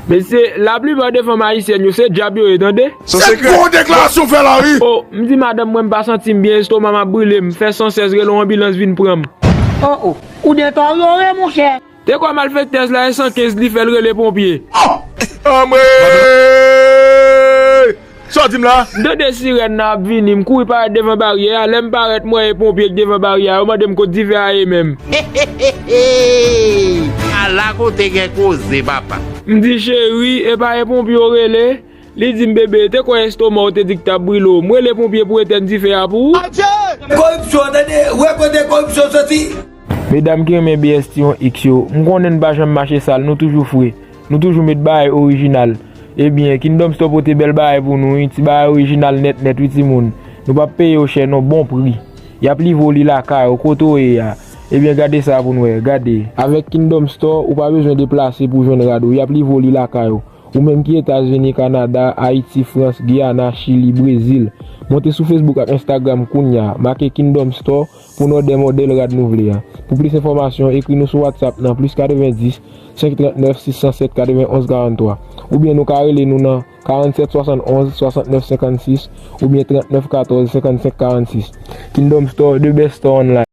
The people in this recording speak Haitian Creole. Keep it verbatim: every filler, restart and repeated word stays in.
Mesye, laplipa de fanm ayisyèn yo, se djab yo ye, tande. Se gwo deklarasyon w fè la, wi. O, m di madanm mwen m pa santi m byen, estoma m ap brile m, fè san sèz rele yon anbilans vin pran m. O, o, ou deteryore, monchè. Te kwè malfektèz la e san kenz li fè l rele ponpye. Anmwey! Sa w di m la? M tande sirèn nan ap vini, m kouri parèt devan baryè a. Lè m parèt, m wè e ponpye k devan baryè a. Yo mande m kot dife a ye menm. Ala kote gen koze, papa. M di, cheri, e pa e ponpye w rele? Li di m, bebe, te kwè estoma w te di k t ap brile w. M rele ponpye pou etèn dife a pou ou. Koripsyon, tande, wè kote koripsyon soti. Medam ki renmen B S T yon X yo, m konnen n pa janm mache sal, nou toujou fre. Nou toujou met bagay orijinal. Ebyen, Kingdom Store pote bèl bagay pou nou, wi, ti bagay orijinal nèt nèt, wi, timoun. Nou p ap peye yo chè, non, bon pri. Y ap livre w li lakay ou, kote w ye a. Ebyen, gade sa pou n wè, gade. Avèk Kingdom Store, ou pa bezwen deplase pou jwenn rad ou, y ap livre w li lakay ou. Ou menm ki Etazini, Kanada, Ayiti, Frans, Giyana, Chili, Brezil, monte sou Facebook ak Instagram kounya, make Kingdom Store pou n òdè modèl rad nou vle a. Pou plis enfòmasyon, ekri nou sou WhatsApp nan plis katrevenndis, senk trant nèf, sis san sèt, katrevenn onz karant twa, oubyen nou ka rele nou nan karant sèt swasant onz, swasant nèf senkant sis, oubyen trant nèf katòz, senkant senk karant sis. Kingdom Store, the best store online.